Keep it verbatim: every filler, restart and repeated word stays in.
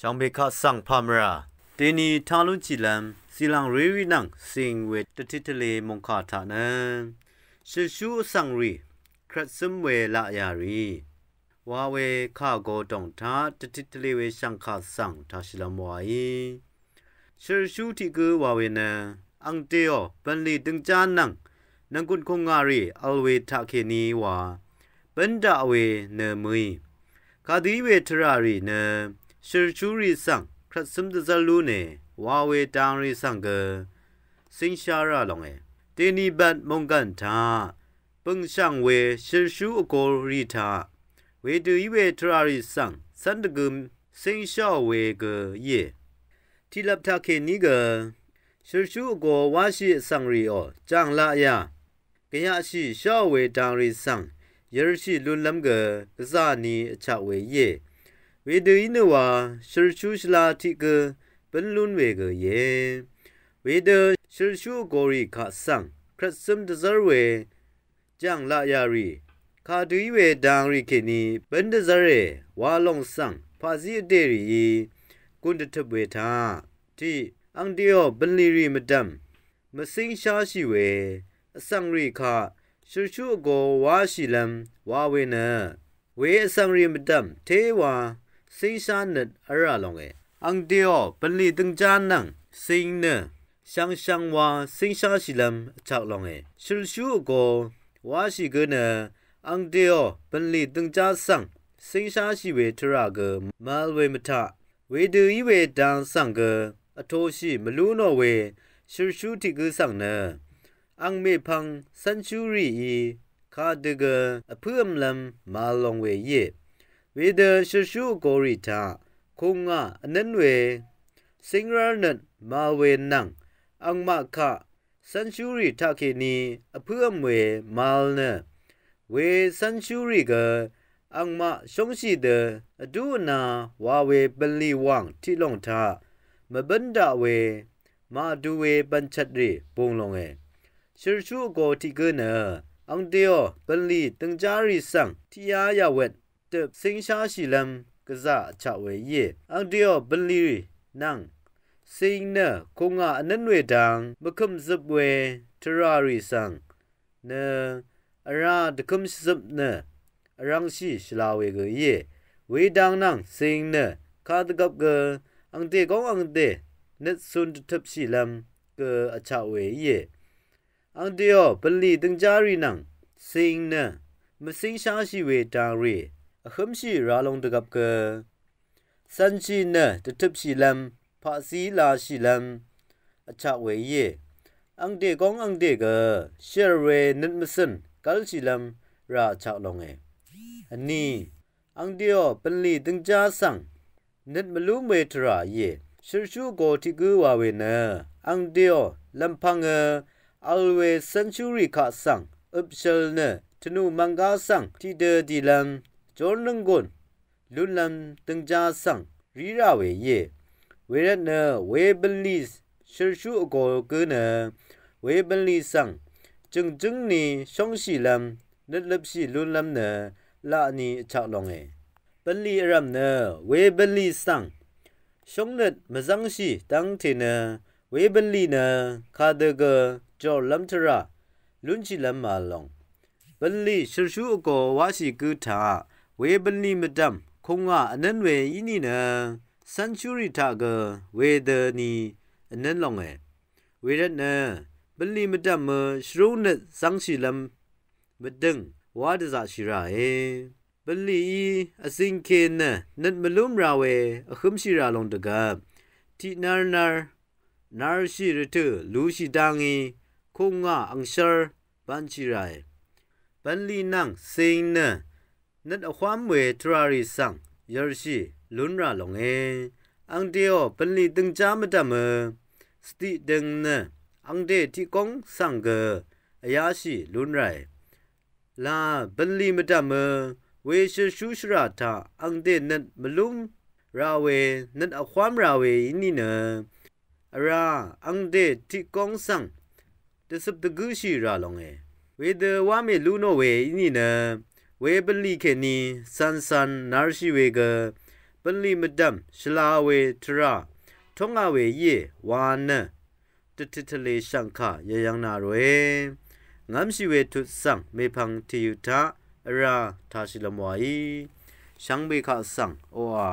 Jàngpè kaq svng pà mvrà dèni tá lúnshìlv́m zìlàng rérì nvng cing we dvtit tvlē mòngkà taq nø shø̀lshú vsvng rì krvtsǿm we laqyà rì wa we kà gø dòng taq dvtit tvlē we shv̀ngkà svng taqshìlv́m waí. Shø̀lshú tiq gǿ wa we nø ang dèò bv̀nlì døngjá nvng nv̀nggùn kùngà rì vl we taqkèní wa bǿn daq we nø mø̀í. Kadø í we tvrà rì nø shø̀lshú rì svng krvtsǿm dvzv́r lúne wa we dang rì svng gø cíngshá rà longe. Dèni bvt mònggv̀n taq bø̀ngshv̀ng we shø̀lshú vgō rì taq wedø í we tvrà rì svng cv́n dvgø̄m cíngsháò we gø íe. Tiqlvp taqkèní gø shø̀lshú vgō wáshì vsvng rìò jàng laqyà gvyaqshì sháò we dang rì svng yvrshì lúnlv́m gø gvzà ni vchaq we íe. Wedø í nø wa shø̀lshú shvla tiq gø bǿn lún we gø íe. Wedø shø̀lshú vgō rì kaq svng krvtsǿm dvzv́r we jàng laqyà rì kadø í we dang rì kèní bǿn dvzv́re wa lòng svng paqzí vdè rìí gùn dvtøp we taq tiq ang dèò bv̀nlì rì mvdv̀m mvcíngsháshì we vsvng rì kaq shø̀lshú vgō wáshìlv́m wa we nø we vsvng rì mvdv̀m téwa cíngshá nøt v́lrà longe. Ang dèò bv̀nlì døngjá nvng cing nø shvngshvng wa cíngsháshìlv́m vchaq longe. Shø̀lshú vgō wáshì gø nø ang dèò bv̀nlì døngjá svng cíngsháshì we tvrà gø mvvl we mvtaq wedø í we dang svng gø vtōshì mvlú nò we shø̀lshú tiq gǿ svng nø ang mèpvng cv́nshú rìí kadø gø vpǿvmlv́m màvl long we íe. Wedø shø̀lshú vgō rì taq kùngà vnǿn we cíngrv́r nøt màvl we nvng angmaq kaq cv́nshú rì taqkèní vpǿvm we màvl nø we cv́nshú rì gø angmaq shóngshì dø vdú vna wa we bv̀nlì wàng tiq lòng taq mvbǿn daq we màdu we bv̀nchvt rì bung longe. Shø̀lshú vgō tiq gǿ nø ang dèò bv̀nlì døngjá rì svng tiqyá yà wet døp cíngsháshìlv́m gvzà vchaq we íe. Ang dèò bv̀nlì nvng cing nø kùngà vnǿn we dang mvkø̀m zøp we tvrà rì svng nø vrá dvkø̄m shvzøp nø vrvngshì shvla we gø íe. Wedang nvng cing nø kadvgvp gø angdè góng angdè nøt cun dvtøpshìlv́m gø vchaq we íe. Ang dèò bv̀nlì døngjá rì nvng cing nø mvcíngsháshì we dang rì vhǿmshì ra long dvgvp gø cv̄nshì nø dvtøpshìlv́m paqzí lashìlv́m vchaq we íe. Angdè góng angdè gø shèr we nøt mvcø̀n gv́lshìlv́m rà vchaq longe. Vní ang dèò bv̀nlì døngjá svng nøt mvlúm we tvrà íe. Shø̀lshú vgō tiq gǿ wa we nø ang dèò lv̀mpv̀ngø vl we cv́nshú rì kaq svng øpshøl nø tvnù mvnggá svng tiqdø dìlv́m jór nǿnggùn lúnlv́m døngjá svng rí rà we íe. Wervtnø we bv̀nlì shø̀lshú vgō gǿ nø we bv̀nlì svng jø̀ngjǿng ni shóngshìlv́m nøtløpshì lúnlv́m nø laq ni vchaq longe. Bv̀nlì vrv̀m nø we bv̀nlì svng shóngnøt mvzv́ngshì dv́ngte nø we bv̀nlì nø kadø gø jòrlv́m tvrà lúnshìlv́m màvl long. Bv̀nlì shø̀lshú vgō wáshì gǿ taq we bv̀nlì mvdv̀m kùngà vnǿn we í nìnø cv́nshú rì taq gø wedø ni vnǿn longe. Wervtnø bv̀nlì mvdv̀mø shvrú nøt zv́ngshìlv́m mvdø̀ng wá dvzaqshì ràe. Bv̀nlìí vzingke nø nøt mvlúm ra we vhǿmshì rà long dvgvp tiq nv́rnv́r narshì rvtø̀ lushì dangí kùngà angshv́r banshì ràe. Bv̀nlì nvng cing nø nøt vhwám we tvrà rì svng yv̀rshì lún rà longe. Angdèò bv̀nlì døngjá mvdv̀mø svdiq døng nø angdè tiq góng svng gø vyáshì lún ràe. La bv̀nlì mvdv̀mø we shø̀lshú shvrà taq angdè nøt mvlúm ra we nøt vhwám ra we í nìnø vrá angdè tiq góng svng dvcøp dvgǿshì rà longe. Wedø wá mèlú nò we í nìnø we bv̀nlì kèní cv̄ncv̄n narshì we gø bv̀nlì mvdv̀m shvla we tvrà tónga we íe wa nø dvtøt tvlē shv̀ngkà yvyv̄ng nà ròe. Ngv́mshì we tut svng mèpvng tìyø taq vrá tāshìlv́m wàí shvngbe kaq svng oqà